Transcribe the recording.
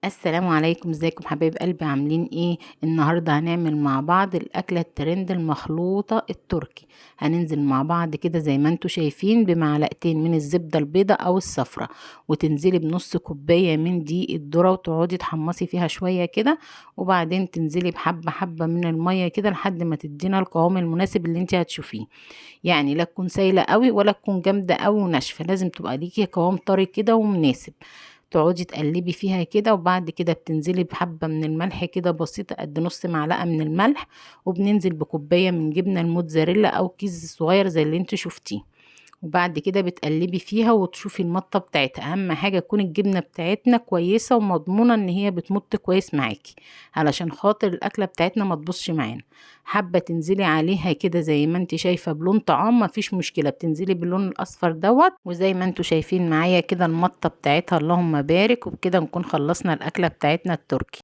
السلام عليكم، ازيكم حبايب قلبي؟ عاملين ايه؟ النهارده هنعمل مع بعض الاكلة الترند المخلوطه التركي. هننزل مع بعض كده زي ما انتم شايفين بمعلقتين من الزبدة البيضاء او الصفراء، وتنزلي بنص كوباية من دقيق الذرة وتقعدي تحمصي فيها شوية كده، وبعدين تنزلي بحبه حبه من المية كده لحد ما تدينا القوام المناسب اللي انت هتشوفيه. يعني لا تكون سايله قوي ولا تكون جامدة قوي وناشفه، لازم تبقى ليكي قوام طري كده ومناسب. تقعدي تقلبي فيها كده، وبعد كده بتنزلي بحبة من الملح كده بسيطة قد نص معلقة من الملح، وبننزل بكوباية من جبنة الموتزاريلا أو كيس صغير زي اللي انتوا شفتيه، وبعد كده بتقلبي فيها وتشوفي المطة بتاعتها. أهم حاجة تكون الجبنة بتاعتنا كويسة ومضمونة إن هي بتمط كويس معاكي علشان خاطر الأكلة بتاعتنا ما تبوظش معانا. حابة تنزلي عليها كده زي ما انت شايفة بلون طعام مفيش مشكلة، بتنزلي باللون الأصفر دوت، وزي ما انتوا شايفين معايا كده المطة بتاعتها اللهم بارك. وبكده نكون خلصنا الأكلة بتاعتنا التركي.